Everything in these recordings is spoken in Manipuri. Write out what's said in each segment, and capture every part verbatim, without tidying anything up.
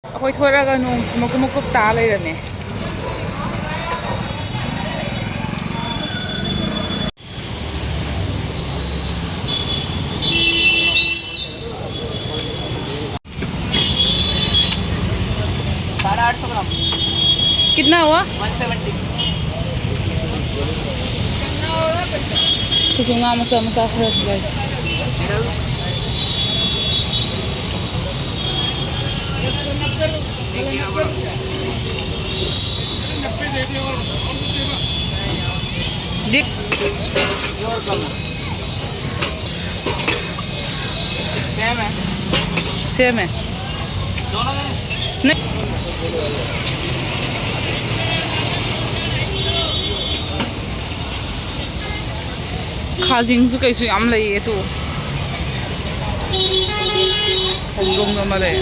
ꯑꯩꯈꯣꯏ ꯊꯣꯔꯛꯑꯒ ꯅꯣꯡꯁꯤ ꯃꯀꯨꯞ ꯃꯀꯨꯞ ꯇꯥ ꯂꯩꯔꯝꯃꯦ꯫ साढ़े आठ सौ ग्राम। कितना हुआ? One seventy. ꯁꯤꯁꯨ ꯉꯥ ꯃꯆꯥ ꯃꯆꯥ ꯈꯔ ꯂꯩ꯫ सेम है। सेम है। दोनों में? नहीं। ꯈꯥꯖꯤꯡꯁꯨ ꯀꯩꯁꯨ ꯌꯥꯝ ꯂꯩꯌꯦ ꯇꯨ꯫ ꯈꯣꯡꯗ꯭ꯔꯨꯝ ꯑꯃ ꯂꯩ꯫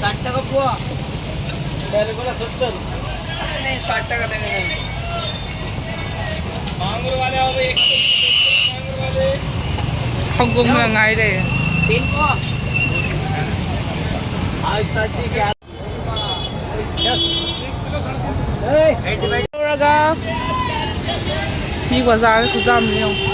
साठ टका पोवा। पहले बोला सत्तर। नहीं, साठ टका देंगे। मांगुर वाले आओ भाई, एक सौ बीस मांगुर वाले। ꯐꯒꯣꯝꯒ ꯉꯥꯏꯔꯦ꯫ तीन पोवा। आज ताजी क्या? ꯇꯧꯔꯒ ꯃꯤ ꯕꯖꯥꯔ ꯈꯨꯖꯥꯝꯁꯦ ꯌꯦꯡꯉꯨ꯫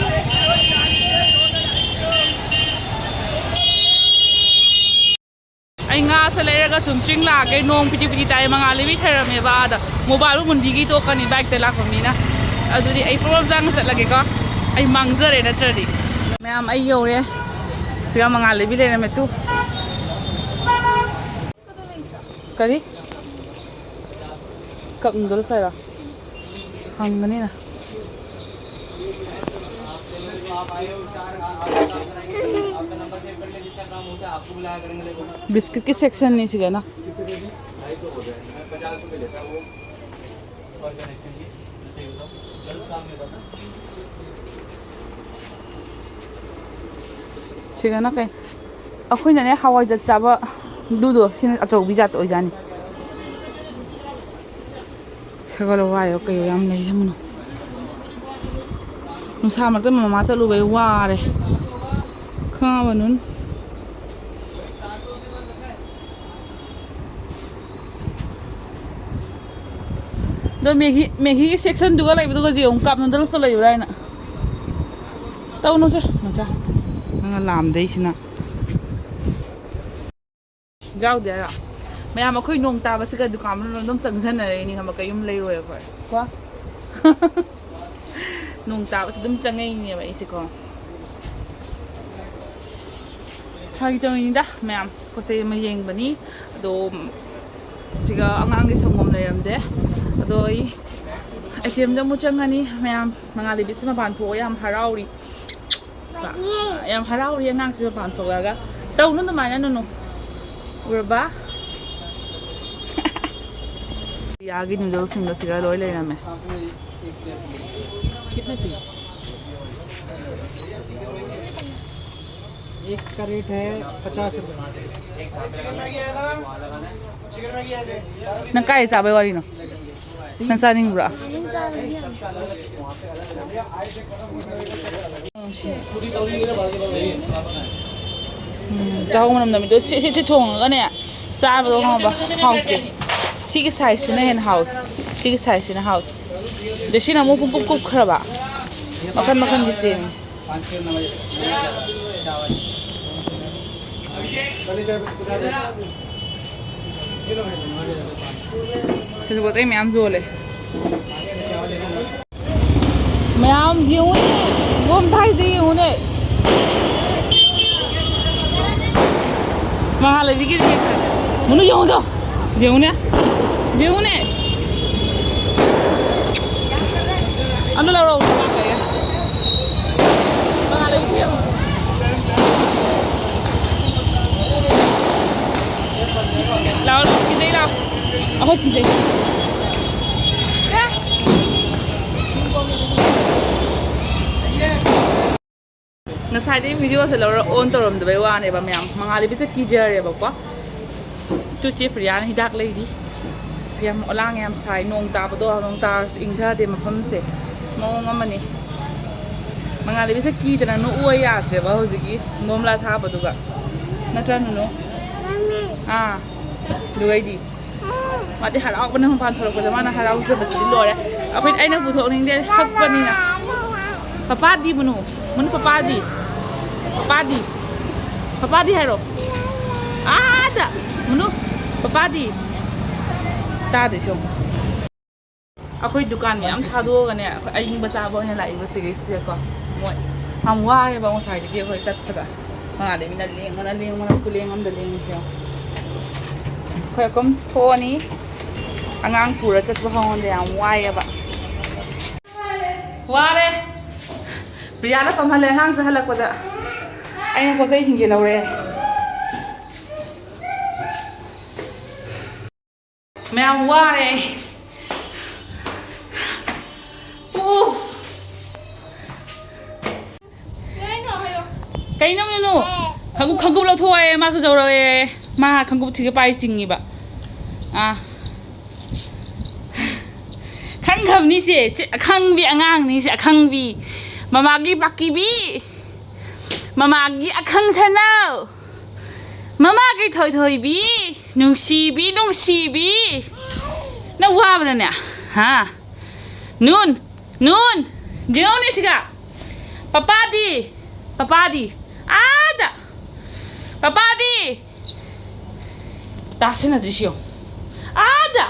ꯑꯩ ꯉꯥꯁꯦ ꯂꯩꯔꯒ ꯁꯨꯝ ꯆꯤꯡ ꯂꯥꯛꯑꯒꯦ꯫ ꯅꯣꯡ ꯄꯤꯇꯤ ꯄꯤꯇꯤ ꯇꯥꯏ, ꯃꯉꯥꯜ ꯂꯩꯕꯤ ꯊꯩꯔꯝꯃꯦꯕ ꯑꯥꯗ꯫ ꯃꯣꯕꯥꯏꯜꯕꯨ ꯃꯨꯟꯕꯤꯒꯤ ꯇꯣꯛꯀꯅꯤ ꯕꯥꯏꯛꯇ ꯂꯥꯛꯄ ꯃꯤꯅ꯫ ꯑꯗꯨꯗꯤ ꯑꯩ ꯄꯣꯔꯣꯝ ꯆꯥꯡꯅ ꯆꯠꯂꯒꯦꯀꯣ꯫ ꯑꯩ ꯃꯥꯡꯖꯔꯦ ꯅꯠꯇ꯭ꯔꯗꯤ꯫ ꯃꯌꯥꯝ ꯑꯩ ꯌꯧꯔꯦ꯫ ꯁꯤꯒ ꯃꯉꯥꯜ ꯂꯩꯕꯤ ꯂꯩꯔꯝꯃꯦ ꯇꯨ꯫ ꯀꯔꯤ? ꯀꯞ ꯅꯨꯗꯜꯁ ꯍꯥꯏꯔꯣ? ꯍꯪꯕꯅꯤꯅ꯫ ꯕꯤꯁꯀꯤꯠꯀꯤ ꯁꯦꯛꯁꯟꯅꯤ ꯁꯤꯒꯅ꯫ ꯁꯤꯒꯅ ꯀꯩ? ꯑꯩꯈꯣꯏꯅꯅꯦ ꯍꯋꯥꯏꯖꯥꯠ ꯆꯥꯕ ꯕ꯭ꯂꯨꯗꯣ, ꯁꯤꯅ ꯑꯆꯧꯕꯤ ꯖꯥꯠꯇꯣ ꯑꯣꯏꯖꯥꯠꯅꯤ꯫ ꯁꯒꯣꯜ ꯍꯋꯥꯏꯌꯣ ꯀꯩꯌꯣ ꯌꯥꯝ ꯂꯩꯔꯝꯃꯅꯣ꯫ ꯅꯨꯡꯁꯥ ꯃꯔꯛꯇ ꯃꯃꯥ ꯆꯠꯂꯨꯕꯩ ꯋꯥꯔꯦ꯫ ꯈꯪꯉꯕ ꯅꯨꯟ? ꯑꯗꯣ ꯃꯦꯒꯤ, ꯃꯦꯒꯤꯒꯤ ꯁꯦꯛꯁꯟꯗꯨꯒ ꯂꯩꯕꯗꯨꯒ ꯌꯦꯡꯉꯨ, ꯀꯞ ꯅꯨꯗꯜꯁꯇꯣ ꯂꯩꯕ꯭ꯔꯥ ꯍꯥꯏꯅ꯫ ꯇꯧꯅꯨꯁꯦ ꯃꯆꯥ, ꯅꯪꯅ ꯂꯥꯝꯗꯩꯁꯤꯅ꯫ ꯌꯥꯎꯗꯦ ꯍꯥꯏꯔꯣ? ꯃꯌꯥꯝ ꯑꯩꯈꯣꯏ ꯅꯣꯡ ꯇꯥꯕꯁꯤꯒ ꯗꯨꯀꯥꯟ ꯃꯅꯨꯡꯗ ꯑꯗꯨꯝ ꯆꯪꯁꯤꯟꯅꯔꯛꯏꯅꯤ ꯈꯪꯕ, ꯀꯩꯌꯨꯝ ꯂꯩꯔꯣꯏ ꯑꯩꯈꯣꯏ ꯀꯣ꯫ ꯅꯣꯡ ꯇꯥꯕꯁꯤ ꯑꯗꯨꯝ ꯆꯪꯉꯛꯏꯅꯦꯕ ꯑꯩꯁꯦꯀꯣ꯫ ꯐꯥꯒꯤ ꯇꯧꯔꯤꯅꯤꯗ ꯃꯌꯥꯝ, ꯄꯣꯠ ꯆꯩ ꯑꯃ ꯌꯦꯡꯕꯅꯤ꯫ ꯑꯗꯣ ꯁꯤꯒ ꯑꯉꯥꯡꯒꯤ ꯁꯪꯒꯣꯝ ꯂꯩꯔꯝꯗꯦ꯫ ꯑꯗꯣ ꯑꯩ ꯑꯦ ꯇꯤ ꯑꯦꯝꯗ ꯑꯃꯨꯛ ꯆꯪꯉꯅꯤ꯫ ꯃꯌꯥꯝ, ꯃꯉꯥꯜ ꯂꯩꯕꯤꯁꯤ ꯃꯄꯥꯟ ꯊꯣꯛꯑ ꯌꯥꯝ ꯍꯔꯥꯎꯔꯤ꯫ ꯌꯥꯝ ꯍꯔꯥꯎꯔꯤ ꯑꯉꯥꯡꯁꯤ ꯃꯄꯥꯟ ꯊꯣꯛꯂꯛꯑꯒ꯫ ꯇꯧꯅꯨ ꯑꯗꯨꯃꯥꯏꯅ, ꯅꯨꯅꯨ꯫ ꯎꯔꯕ? ꯌꯥꯒꯤ ꯅꯨꯗꯜꯁꯤꯡꯗꯣ ꯁꯤꯗ ꯂꯣꯏ ꯂꯩꯔꯝꯃꯦ꯫ एक का रेट है पचास रुपये। ꯅꯪ ꯀꯥꯏ ꯆꯥꯕꯩ ꯋꯥꯔꯤꯅꯣ? ꯅꯪ ꯆꯥꯅꯤꯡꯕ꯭ꯔꯣ? ꯎꯝ, ꯆꯥꯍꯧ ꯃꯅꯝ ꯅꯝꯃꯤꯗꯣ ꯁꯤ, ꯁꯤ, ꯁꯤ ꯊꯣꯡꯉꯒꯅꯦ ꯆꯥꯕꯗꯣ ꯈꯪꯉꯕ? ꯍꯥꯎꯇꯦ꯫ ꯁꯤꯒꯤ ꯁꯥꯏꯖꯁꯤꯅ ꯍꯦꯟꯅ ꯍꯥꯎꯏ꯫ ꯁꯤꯒꯤ ꯁꯥꯏꯖꯁꯤꯅ ꯍꯥꯎꯏ꯫ ꯑꯗ ꯁꯤꯅ ꯑꯃꯨꯛ ꯄꯨꯡꯀꯨꯞ ꯀꯨꯞꯈ꯭ꯔꯕ꯫ ꯃꯈꯟ ꯃꯈꯟꯒꯤ ꯆꯦꯡ꯫ ꯁꯤꯗ ꯄꯣꯠ ꯆꯩ ꯃꯌꯥꯝ ꯌꯣꯜꯂꯦ꯫ ꯃꯌꯥꯝ ꯌꯦꯡꯉꯨꯅꯦ, ꯕꯣꯝ ꯊꯥꯏꯁꯦ ꯌꯦꯡꯉꯨꯅꯦ꯫ ꯃꯉꯥ ꯂꯩꯕꯤꯒꯤ ꯃꯅꯨ ꯌꯦꯡꯉꯨꯗꯣ, ꯌꯦꯡꯉꯨꯅꯦ, ꯌꯦꯡꯉꯨꯅꯦ꯫ ꯑꯝꯇ ꯂꯧꯔꯛꯎ꯫ ꯃꯉꯥ ꯂꯩꯕꯤꯁꯤ ꯌꯦꯡꯉꯨ꯫ ꯂꯥꯛꯑꯣ, ꯂꯥꯛꯑꯣ, ꯀꯤꯖꯩ, ꯂꯥꯛꯑꯣ꯫ ꯑꯩꯈꯣꯏ ꯀꯤꯖꯩ꯫ ꯉꯁꯥꯏꯗꯩ ꯚꯤꯗꯤꯑꯣꯁꯦ ꯂꯧꯔ ꯑꯣꯟ ꯇꯧꯔꯝꯗꯕꯩ ꯋꯥꯅꯦꯕ ꯃꯌꯥꯝ꯫ ꯃꯉꯥꯜ ꯂꯩꯕꯤꯁꯦ ꯀꯤꯖꯔꯦꯕꯀꯣ꯫ ꯇꯨ ꯆꯦ ꯄ꯭ꯔꯤꯌꯥꯅ ꯍꯤꯗꯥꯛ ꯂꯩꯔꯤ꯫ ꯌꯥꯝ ꯑꯣꯂꯥꯡ ꯌꯥꯝ ꯁꯥꯏ꯫ ꯅꯣꯡ ꯇꯥꯕꯗꯣ, ꯅꯣꯡ ꯇꯥꯔꯁꯨ ꯏꯪꯊꯗꯦ ꯃꯐꯝꯁꯦ꯫ ꯃꯑꯣꯡ ꯑꯃꯅꯤ꯫ ꯃꯉꯥꯜꯂꯩꯕꯤꯁꯦ ꯀꯤꯗꯅ ꯅꯣꯛꯎ ꯌꯥꯗ꯭ꯔꯦꯕ ꯍꯧꯖꯤꯛꯀꯤ ꯕꯣꯝꯂꯥ ꯊꯥꯕꯗꯨꯒ꯫ ꯅꯠꯇ꯭ꯔꯥ, ꯅꯨꯅꯨ? ꯑꯥ꯫ ꯑꯗꯨꯒꯩꯗꯤ꯫ ꯃꯥꯗꯤ ꯍꯔꯥꯎꯕꯅ ꯃꯄꯥꯟ ꯊꯣꯛꯂꯛꯄꯗ ꯃꯥꯅ ꯍꯔꯥꯎꯖꯕꯁꯤꯗꯤ ꯂꯣꯏꯔꯦ꯫ ꯑꯩꯈꯣꯏ, ꯑꯩꯅ ꯄꯨꯊꯣꯛꯅꯤꯡꯗꯦ, ꯍꯛꯄꯅꯤꯅ꯫ ꯄꯄꯥꯗꯤ, ꯃꯨꯅꯨ? ꯃꯨꯅꯨ, ꯄꯄꯥꯗꯤ? ꯄꯄꯥꯗꯤ? ꯄꯄꯥꯗꯤ ꯍꯥꯏꯔꯣ꯫ ꯑꯥꯗ! ꯃꯨꯅꯨ, ꯄꯄꯥꯗꯤ? ꯇꯥꯗꯦ ꯁꯣꯝ꯫ ꯑꯩꯈꯣꯏ ꯗꯨꯀꯥꯟ ꯃꯌꯥꯝ ꯊꯥꯗꯣꯛꯑꯒꯅꯦ, ꯑꯩꯈꯣꯏ ꯑꯏꯪꯕ ꯆꯥꯕ ꯑꯣꯏꯅ ꯂꯥꯛꯏꯕ ꯁꯤꯒꯩꯁꯤꯒꯀꯣ꯫ ꯃꯣꯏ ꯌꯥꯝ ꯋꯥꯔꯦꯕ ꯉꯁꯥꯏꯗꯒꯤ ꯑꯩꯈꯣꯏ ꯆꯠꯄꯗ꯫ ꯃꯉꯥꯜꯂꯩꯕꯤꯅ ꯂꯦꯡꯕꯅ, ꯂꯦꯡꯕꯅ, ꯈꯨꯂꯦꯡ ꯑꯃꯗ ꯂꯦꯡꯉꯤꯁꯦ ꯌꯦꯡꯉꯣ꯫ ꯑꯩꯈꯣꯏ ꯑꯀꯨꯝ ꯊꯣꯛꯑꯅꯤ꯫ ꯑꯉꯥꯡ ꯄꯨꯔ ꯆꯠꯄ ꯐꯥꯎꯕꯗ ꯌꯥꯝ ꯋꯥꯏꯑꯦꯕ꯫ ꯋꯥꯔꯦ꯫ ꯄ꯭ꯔꯤꯌꯥꯅ ꯐꯝꯍꯜꯂꯦ ꯑꯉꯥꯡꯁꯦ ꯍꯜꯂꯛꯄꯗ꯫ ꯑꯩꯅ ꯄꯣꯠ ꯆꯩꯁꯤꯡꯁꯦ ꯂꯧꯔꯛꯑꯦ꯫ ꯃꯌꯥꯝ ꯋꯥꯔꯦ ꯑꯩ꯫ ꯎꯐ꯫ ꯀꯩꯅꯣ, ꯀꯩꯅꯣ? ꯈꯪꯒꯨꯞ, ꯈꯪꯒꯨꯞ ꯂꯧꯊꯣꯛꯑꯦ, ꯃꯥꯁꯨ ꯌꯧꯔꯛꯑꯦ꯫ ꯃꯥ ꯈꯪꯒꯨꯞ ꯊꯤꯒ ꯄꯥꯏ ꯆꯤꯡꯉꯤꯕ꯫ ꯑꯥ꯫ ꯈꯪꯈ꯭ꯔꯕꯅꯤ ꯁꯦ, ꯁꯤ ꯑꯈꯪꯕꯤ ꯑꯉꯥꯡꯅꯤ, ꯁꯤ ꯑꯈꯪꯕꯤ꯫ ꯃꯃꯥꯒꯤ ꯄꯥꯀꯤꯕꯤ꯫ ꯃꯃꯥꯒꯤ ꯑꯈꯪ ꯁꯅꯧ꯫ ꯃꯃꯥꯒꯤ ꯊꯣꯏꯊꯣꯏꯕꯤ꯫ ꯅꯨꯡꯁꯤꯕꯤ, ꯅꯨꯡꯁꯤꯕꯤ꯫ ꯅꯪ ꯋꯥꯕ꯭ꯔꯅꯦ? ꯍꯥ? ꯅꯨꯟ, ꯅꯨꯟ꯫ ꯌꯦꯡꯉꯨꯅꯦ ꯁꯤꯒ꯫ ꯄꯄꯥꯗꯤ? ꯄꯄꯥꯗꯤ? ꯑꯥꯗ꯫ ꯄꯄꯥꯗꯤ? ꯇꯥꯁꯤꯟꯅꯗ꯭ꯔꯤꯁꯤ ꯌꯦꯡꯉꯨ꯫ ꯑꯥꯗ꯫